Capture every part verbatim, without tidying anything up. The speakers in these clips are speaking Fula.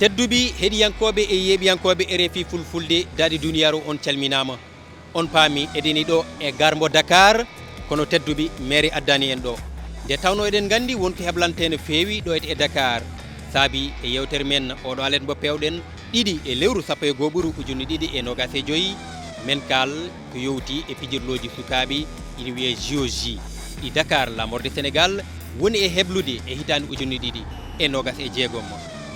Tedduɓe heɗiyankooɓe e yeeɓiyankooɓe R F I Fulfulde, daɗi duniyaaru on calminaama. On paami eɗeni ɗo e garmbo Dakar, kono tedduɓe meere addani en ɗo. Nde tawno eɗen nganndi wonko heblantee no feewi ɗo e Dakar. Saabi e yewtere men oɗo alet mbo pewɗen ɗiɗi e lewru sappo e goo ɓuru ujunni ɗiɗi e noogas e joyi, men kaal ko yowti e pijirlooji sukaaɓe ina wiyee J O J ɗi Dakar, Lamorde Sénégal, woni e heblude e hitaande ujunni ɗiɗi e noogas e jeegom.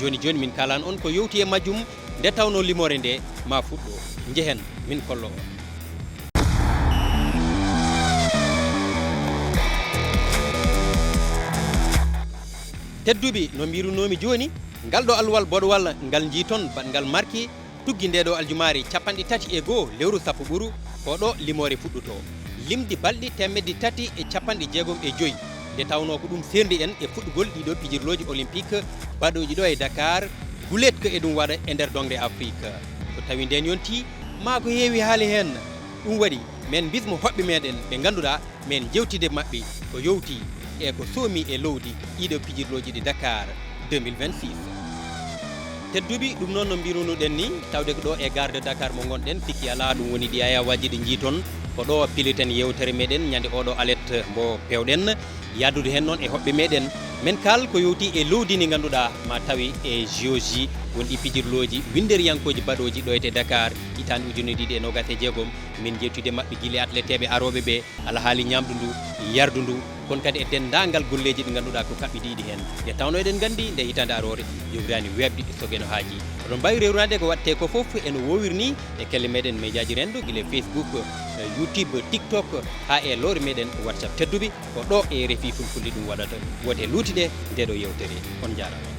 Jooni jooni min kaalan on ko yowti e majjum, nde tawno limoore nde ma fuɗɗo. Njehen min kollo on. Tedduɓe, no mbirunoomi jooni, ngal ɗo alluwal boɗowal ngal njiiton baɗngal marki tuggi nde ɗo aljumaari capanɗe tati e goo lewru sappo ɓuru, ko ɗo limoore fuɗɗotoo. Limdi balɗe teemedde tati e capanɗe jeegom e joyi, nde tawnoo ko ɗum seerndi en e fuɗɗugol ɗiɗo pijirlooji olympique baɗooji ɗo e Dakar, guleet ko eɗum waɗa e nder doŋde Afrik. So tawi nden yontii, maa ko heewi haali heen. Ɗum waɗi men mbismo hoɓɓe meɗen ɓe ngannduɗaa men jewtide maɓɓe ko yowti e ko soomi e lowdi ɗiɗo pijirlooji ɗi Dakar deux mille vingt-six. Tedduɓe, ɗum noon no mbirunoɗen ni, tawde ko ɗo e gare de Dakar mo ngonɗen, sikki alaa ɗum woni ɗi ayawaaji ɗi njiiton. Ko ɗo piliten yewtere meɗen ñande oɗo alet mbo pewɗen. Yahdude heen noon e hoɓɓe meɗen, men kaal ko yowti e lowdi ndi ngannduɗaa ma tawi e J O J wonɗi pijirlooji winnderiyankooji baɗooji ɗo e Dakar hitaande ujunne ɗiɗi e noogas e jeegom. Min njettude maɓɓe gila e atleteeɓe arooɓe ɓe, alhaali ñaamdu ndu, yardu ndu, kono kadi e denndaangal golleeji ɗi ngannduɗaa ko kaɓɓidiiɗi heen. Nde tawnoo eɗen nganndi nde hitaande aroore yowiraani weeɓde e sogeno haaji. Oɗon mbaawi rewrade ko waɗtee ko fof eno woowirnii e kelle meɗen mejaaji renndo gila e Facebook, eh, YouTube, TikTok, haa e lowre meɗen WhatsApp. Tedduɓe, ko ɗo e R F I Fulfulde ɗum waɗata. Woote luutde nde ɗo yewtere. On njaaraama.